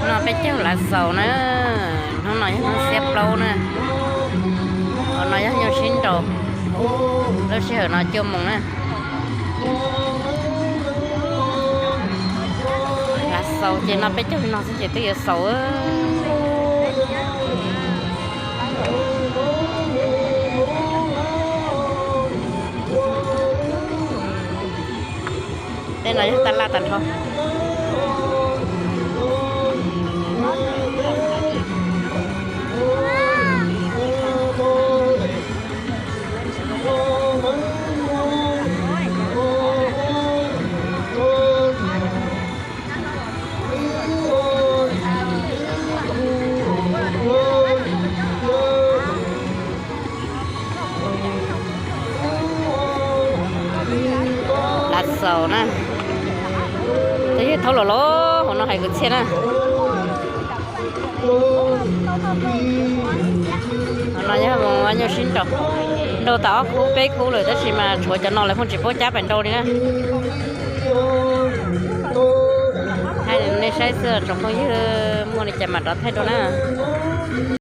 No peb caug lav xaus na, hnub no yog hnub xiab plaub na, hauv no yog nyuag sib nraus, lub sij hawm no cuaj moos na. Lav xaus ces no peb caug li no xwb ces twb yuav xaus. Tej no yog taj laj tag nrho. Lav xaus na, twb yog thaub los los hauv no hais kwv txhiaj na. Hauv no yog nyuag sib nraus, nraus tau ob khub peb khub lawm tab sis mas tshuav cov no lawv pheej tsis paub cab pais nraus li na. Hais nej saib xwb tsoom phooj ywg, muaj li cas mam rov thaij dua na.